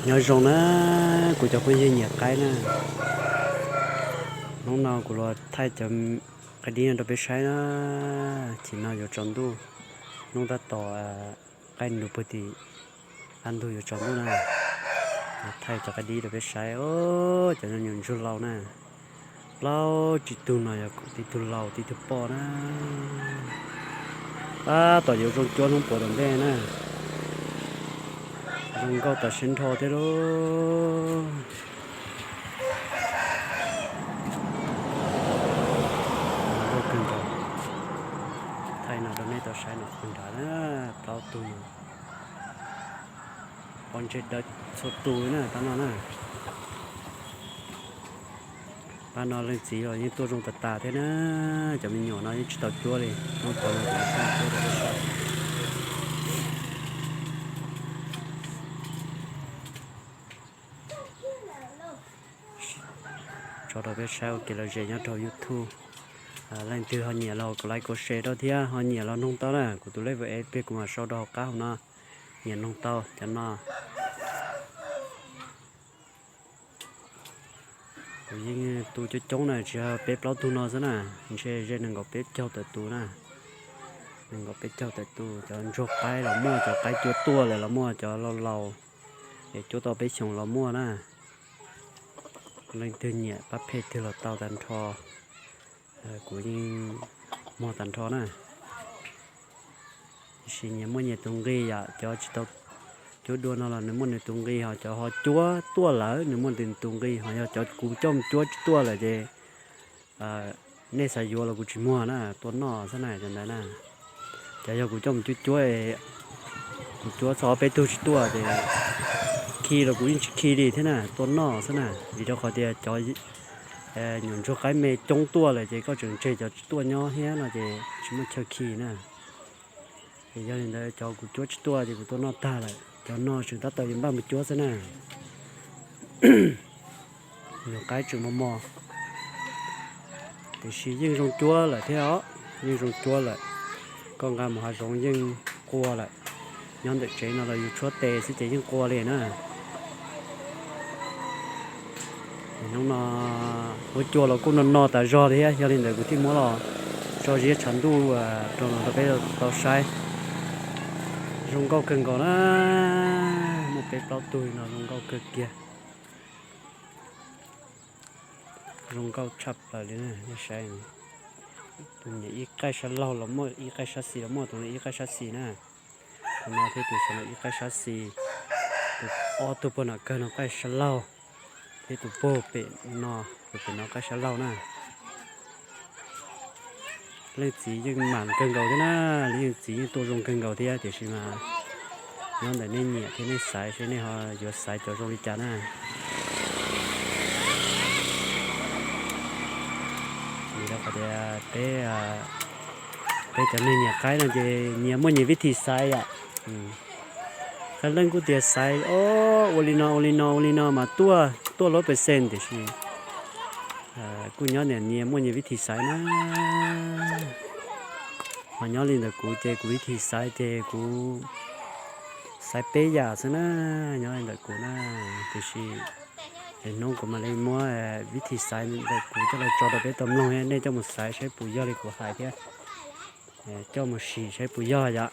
Nyob zoo na, kuv cov phooj ywg nyiam qaib na, hnub no kuv los thaij cov qaib dib no rau peb saib na. Chim no yuav tsaus ntuj, hnub tab tom qaij nrug puag tim qab ntug yuav tsaus ntuj na. Thaij cov qaib dib rau peb saib, cov nyuam ntsuag laus na, plaub tsib tug no yog tib tug laus tib tug poj na. Tab tom yuav zoo cuab hnub puav tom ntej na. Zoo nkauj tas siab nrho thiab lauj. Zoo nkauj kawg nkaus. Thaij no rau nej tau saib no qhov nrad na, plaub tug no. Pob ntseg dawb txhua tus na, pab no na. Pab no leej txiv los yeej tuaj zoo tas tas thiab na. Cov me nyuam no yeej tsis tau cuab li, hnub puav no kuv mam thaij cuab rau peb saib. Tso rau peb saib ua kev lom zem nyob rau YouTube. Leej twg ho nyiam los like, share rau thiab, ho nyiam los noog tau na, kuv tus lej vim es peb kuv mam sau rau hauv qab hauv no. Nyiam noog tau cov no. Kuv yeej tu coob coob na, tsis yog peb plaub tug no xwb na, ntshe ze nees nkaum peb caug tawm tus na. Nees nkaum peb caug tawm tus, cov ntsuag qaib los muaj, cov qaib cuab tuaj lawm los muaj, cov laus laus es cuab tau peb xyoos los muaj na. Leej twg nyiam pab phem twg los tau tag nrho, kuv yeej muag tag nrho na. Tiam sis nyias muaj nyias tus nqi yom, cov tsis tau cuab dua no los nws muaj nws tus nqi, ho cov ho cuab tuaj lawm nws muaj nws tus nqi, ho yog cov kuv coj mus cuab tsis tuaj lawm ces nej xav yuav los kuv tsis muag na, tuaj noj xwb na cov ntawd na. Cov yog kuv coj mus cuab cuab, kuv cuab txog ob peb tug tsis tuaj ces khi los kuv yeej tsis khi li thiab na, tuaj noj xwb na. Vim rau qhov tias cov nyuam ntsuag qaib me coob tuaj lawm ces koj tseem tseg cov tsis tuaj nyob thiab no ces tsis muaj chaw khi na. Ces yog li ntawd cov kuv cuab tsis tuaj ces kuv tuaj noj tag lawm, cov no tseem tab tom yuav npaj mus cuab xwb na. Nyuam qaib tseem mos mos, tiam sis yeej zoo cuab lawm thiab os, yeej zoo cuab lawm. Koj nqa mus hav zoov yeej qua lawm. Nyob ntawm tsev no los yus tshuab tes xwb ces yeej qua li na. Hnub no huab cua los kuj no no tas zog thiab, yog li ntawd kuv thiaj muab los tso ziab tshav ntuj rau no rau peb tau saib. Zoo nkauj kawg nkaus na, muaj peb plaub tug no zoo nkauj kawg kiag. Zoo nkauj tshaj plaws li na, nej saib. Tus niam ib qaij sab laug los muaj, ib qaij sab xis los muaj, tus no ib qaij sab xis na. Tus no thiab tus saum no ib qaij sab xis. Tus ob tug puag nram kawg no qaij sab laug, thiab tus puag pem no, tus pem no qaij sab laug na. Leej txiv yeej mam kawg nkaus thiab na, leej txiv yeej tuaj zoo kawg nkaus thiab, tiam sis mas nyob ntawm nej nyiam thiab nej xaiv seb nej ho yuav xaiv cov zoo li cas na. Vim rau qhov tias peb, peb cov neeg nyiam qaib no ces nyias muaj nyias vib thim xaiv yom. Qee leej kuj tias xaiv o, ua li no ua li no ua li no mas tuaj, tuaj lub percent, tiam sis kuj nyob nyias muaj nyias vib thim xaiv na. Ho nyob li ntawm kuv ces kuv vib thim xaiv ces kuv xaiv peb yam xwb na, nyob li ntawm kuv na. Tiam sis hnub kuv mam li muab vib thim xaiv ntawm kuv coj los tso rau peb tau mloog, nej coj mus xaiv saib puas yog li kuv hais thiab coj mus sim saib puas yog yom.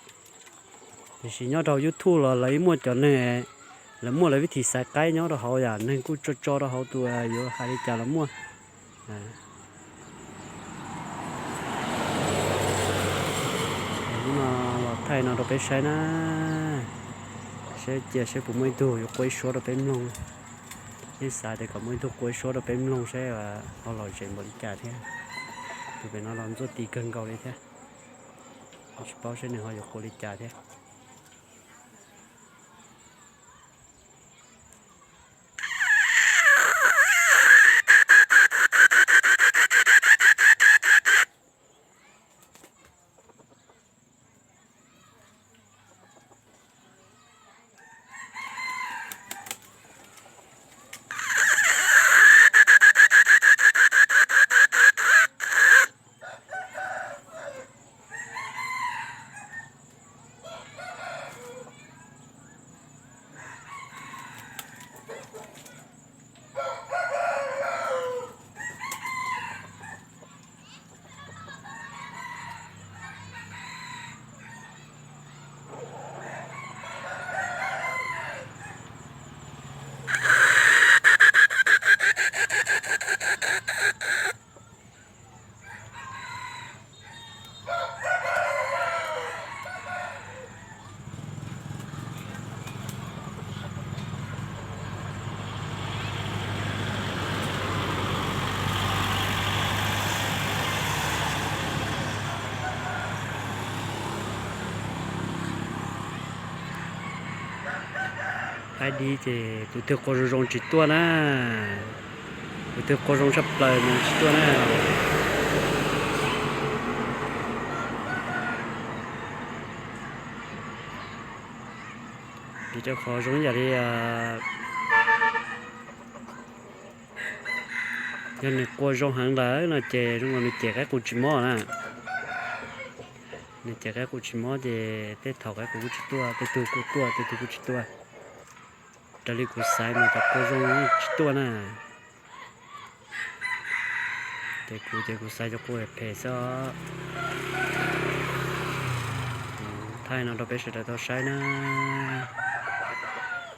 Tiam sis nyob rau YouTube los lawv muaj cov neeg, lawv muaj lawv vib thim xaiv qaib nyob rau hauv yom, neeg kuj tso tso rau hauv tus yuav hais li cas los muaj. Hnub no los thaij no rau peb saib na, saib cia saib puas muaj ib tug yuav qua ib suab rau peb mloog. Nej xav tias kom muaj ib tug qua ib suab rau peb mloog saib ho lom zem npaum li cas thiab. Tus pem no los ntxuaj ti kawg nkaus li thiab, tsis paub saib nws ho yuav qua li cas thiab. Qaib dib ces tus twg qua zoo zoo tsis tuaj na. Tus twg qua zoo tshaj plaws mas tsis tuaj na. Vim rau qhov zoo ib yam li yog nws qua zoo heev lawm no ces zoo nkaus nws cem qaib qus tsis mob na. Nws cem qaib qus tsis mob ces tej thaum qaib qus kuj tsis tuaj, tej tug kuj tuaj, tej tug kuj tsis tuaj. Raws li kuv xaiv mas cov qua zoo tsis tuaj na. Ces kuv ces kuv xaiv cov qua phem xwb os. Kuv thaij no rau peb sawv daws tau saib na.